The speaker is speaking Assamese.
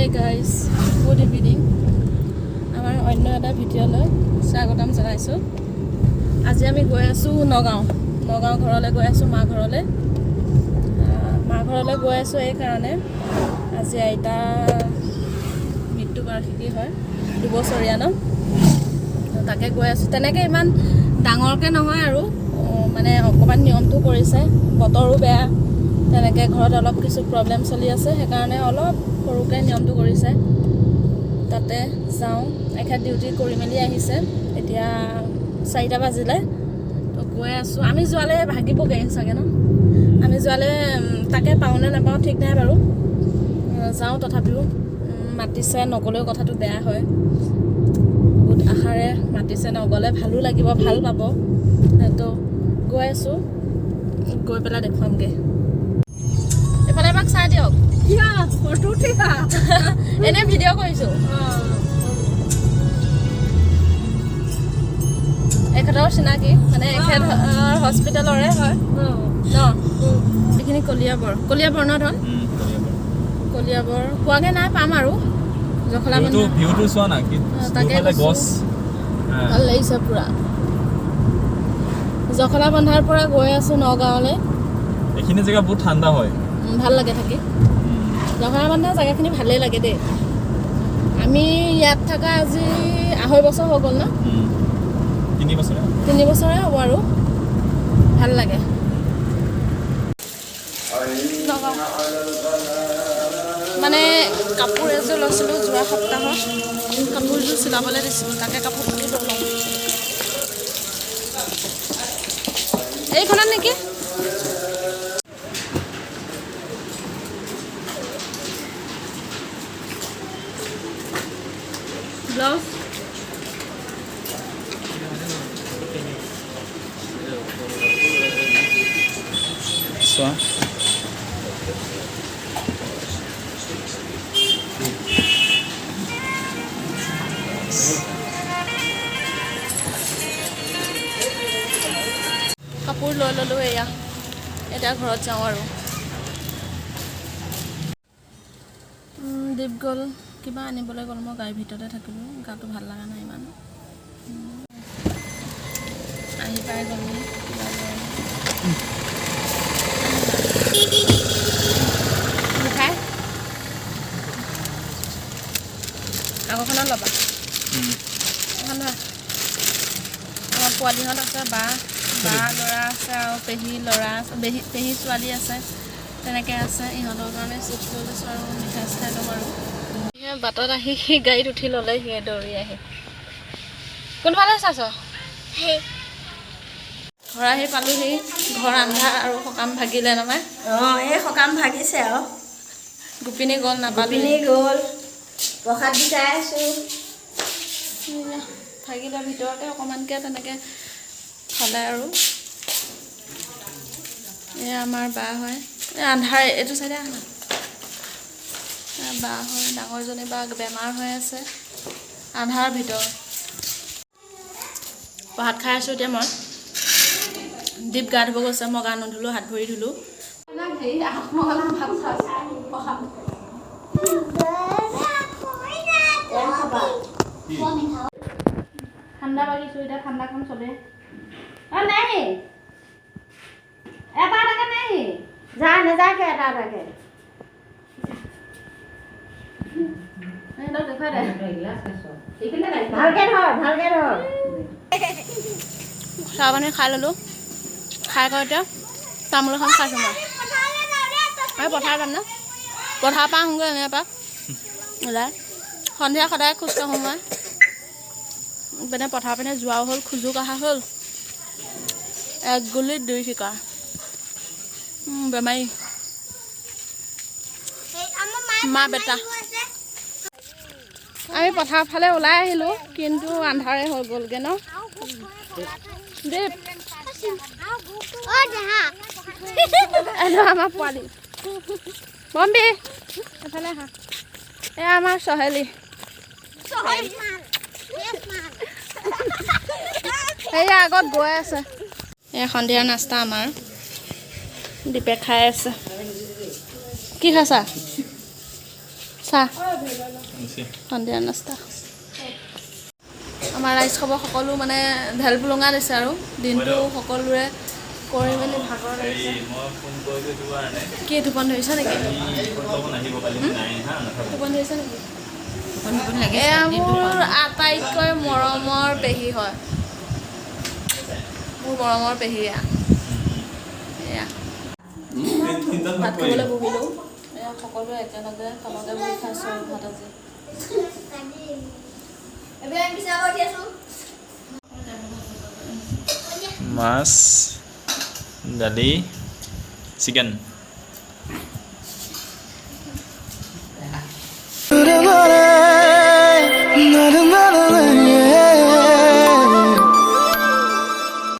Hey guys, good evening. আমাৰ অন্য এটা ভিডিঅ'লৈ স্বাগতম জনাইছোঁ। আজি আমি গৈ আছোঁ নগাঁও। নগাঁও ঘৰলৈ গৈ আছোঁ, মা ঘৰলৈ। মা ঘৰলৈ গৈ আছোঁ এইকাৰণে, আজি আইতা মৃত্যু বাৰ্ষিকী হয়, 2 বছৰীয়া ন। তো তাকে গৈ আছোঁ। তেনেকৈ ইমান ডাঙৰকৈ নহয় আৰু মানে অকণমান নিয়মটো কৰিছে। বতৰো বেয়া, তেনেকৈ ঘৰত অলপ কিছু প্ৰব্লেম চলি আছে, সেইকাৰণে অলপ সৰুকৈ নিয়মটো কৰিছে। তাতে যাওঁ। এখেত ডিউটি কৰি মেলি আহিছে। এতিয়া 4টা বাজিলে। তো গৈ আছোঁ। আমি যোৱালে ভাগিবগৈ চাগে ন? আমি যোৱালে তাকে পাওঁ নে নাপাওঁ ঠিক নাই বাৰু। যাওঁ তথাপিও। মাতিছে, নগ'লেও কথাটো বেয়া হয়। বহুত আশাৰে মাতিছে, নগ'লে ভালো লাগিব, ভাল পাব। তো গৈ আছোঁ, গৈ পেলাই দেখুৱামগৈ। এইফালে এপাক চাই দিয়ক। ফটো উঠিবা? এনে ভিডিঅ' কৰিছোঁ। এখেতৰ চিনাকি, মানে এখেত হস্পিটেলৰে হয় ন। এইখিনি কলিয়াবৰ, কলিয়াবৰ ন ধন? কলিয়াবৰ পোৱাগৈ নাই, পাম আৰু জখলা ভিউটো বন্ধা। ভিউটো চোৱা না কি। তাকে দুফালে কৈছোঁ। গছ। ভাল লাগিছে পুৰা। জখলা বন্ধাৰ পৰা গৈ আছোঁ নগাঁৱলৈ। এইখিনি জেগা বহুত ঠাণ্ডা হয়। ভাল লাগে থাকি। জখলাবন্ধা জেগাখিনি ভালেই লাগে দেই। আমি ইয়াত থকা আজি 2.5 বছৰ হৈ গ'ল ন? 3 বছৰ। 3 বছৰে হ'ব আৰু। ভাল লাগে নগাঁও। মানে কাপোৰ এযোৰ লৈছিলোঁ যোৱা সপ্তাহত, কাপোৰযোৰ চিলাবলৈ দিছিলোঁ, তাকে কাপোৰযোৰ লৈ লওঁ। এইখনত নেকি? ব্লাউজ। চোৱা। কাপোৰ লৈ ল'লোঁ এয়া। এতিয়া ঘৰত যাওঁ আৰু। দীপ গ'ল, কিবা আনিবলৈ গ'ল। মই গাড়ীৰ ভিতৰতে থাকিলোঁ, গাটো ভাল লগা নাই ইমান। আহি পাই গ'লহি, কিবা লৈ আহিলে। মিঠাই আগৰখনত ল'বা। এখন ধৰা। আমাৰ পোৱালিহঁত আছে, বা বা ল'ৰা আছে আৰু পেহী ল'ৰা আছে, পেহী ছোৱালী আছে, তেনেকৈ আছে। ইহঁতৰ কাৰণে চিপছ লৈ লৈছোঁ আৰু মিঠাই চিঠাই ল'ম আৰু। সেয়া বাটত আহি সি গাড়ীত উঠি ল'লে, সি দৌৰি আহি। কোনফালে চাইছ? ঘৰ আহি পালোহি। ঘৰ আন্ধাৰ আৰু সকাম ভাগিলে নহয়। অঁ, এই সকাম ভাগিছে আৰু। গোপিনী গ'ল, নাপালো। গোপিনী গ'ল, প্ৰসাদ বিচাৰি আছোঁ। এয়া, ভাগিলে ভিতৰতে অকণমানকৈ তেনেকৈ খালে আৰু। এয়া আমাৰ বা হয়। এই আন্ধাৰ, এইটো চাইডে আহা না। এয়া বা হয়, ডাঙৰজনী বা বেমাৰ হৈ আছে। আন্ধাৰ ভিতৰত ভাত খাই আছোঁ এতিয়া মই। দীপ গা ধুব গৈছে, মই গা নুধুলোঁ, হাত ভৰি ধুলোঁ। হেৰি আঠমঙলা ভাত খাইছোঁ প্ৰসাদ। এয়া খাবা। ঠাণ্ডা বাগিছোঁ, এতিয়া ঠাণ্ডা খাম চবে। অ নাই, এটা এটাকে নাই। যা, নেযাকে এটা এটাকে। সিহঁতক দেখুৱাই দে। ভালকে ধৰ, ভালকে ধৰ। চাহ পানী খাই ল'লোঁ। খাই কৰি এতিয়া তামোল এখন খাইছোঁ মই। আমি পথাৰ যাম ন? পথাৰৰ পৰা আহোঁগৈ এনে এপাক ওলাই। সন্ধিয়া সদায় খোজ কাঢ়োঁ মই। ইপিনে পথাৰ পিনে যোৱাও হ'ল, খোজো কঢ়া হ'ল। এক গুলিত দুই চিকাৰ। বেমাৰী মা বেটা। আমি পথাৰৰ ফালে ওলাই আহিলোঁ, কিন্তু আন্ধাৰে হৈ গ'লগৈ ন দীপ? এইটো আমাৰ পোৱালি বম্বী। এফালে আহা। এয়া আমাৰ চহেলি। সেয়া আগত গৈ আছে। এয়া সন্ধিয়া নাস্তা আমাৰ। দীপে খাই আছে। কি খাইছা? চাহ? চাহ, সন্ধিয়া নাস্তা। আমাৰ ৰাইজ খবৰ সকলো মানে ঢেল পুলঙা দিছে আৰু দিনটো সকলোৰে কৰি মেলি ভাগৰ লাগিছে। মই ফোন কৰিছোঁ এইটো কাৰণে। কি, টোপনি ধৰিছা নেকি? আহিব কালি নাই হা নাথাকো। টোপনি ধৰিছা নেকি? এয়া মোৰ আটাইতকৈ মৰমৰ পেহী হয়, মোৰ মৰমৰ পেহী এয়া। এয়া ভাত খাবলৈ বহিলোঁ। এয়া সকলোৱে একেলগে তলতে বহি খাইছোঁ আৰু ভাত আজি। এইবিলাক বিচনা কৰি আছো। মাছ, দালি, চিকেন।